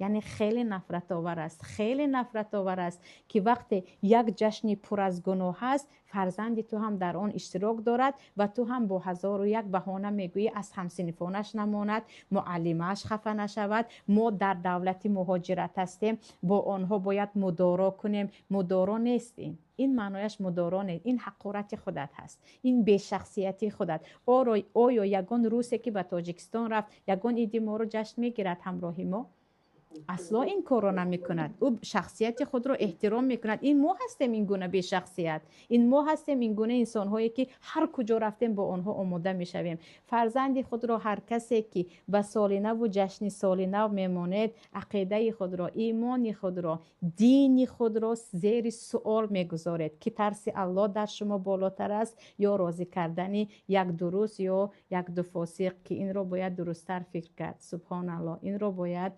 Яъне хеле нафратовар аст, хеле нафратовар аст, ки вақте як ҷашни пур аз гуноҳ аст, фарзанди ту ҳам дар он иштирок дорад ва ту ҳам бо ҳазору як баҳона мегӯӣ, аз ҳамсинфонаш намонад, муаллимааш хафа нашавад, мо дар давлати муҳоҷират ҳастем, бо онҳо бояд мудоро кунем. Мудоро нест ин. Ин маънояш мудоро нест, ин ҳақорати худат ҳаст, ин бешахсиятии худат. Оё ягон русе, ки ба Тоҷикистон рафт, ягон иди моро ҷашн мегирад ҳамроҳи мо? Асло ин корро намекунад. Ӯ шахсияти худро эҳтиром мекунад. Ин мо ҳастем ин гуна бешахсият, ин мо ҳастем ин гуна инсонҳое, ки ҳар куҷо рафтем, бо онҳо омода мешавем. Фарзанди худро ҳар касе, ки ба соли наву ҷашни соли нав мемонед, ақидаи худро, имони худро, дини худро зери суол мегузоред, ки тарси Аллоҳ дар шумо болотар аст ё розӣ кардани як ду рус ё як ду фосиқ, ки инро бояд дурусттар фикр кард. Субҳоналлоҳ, инро бояд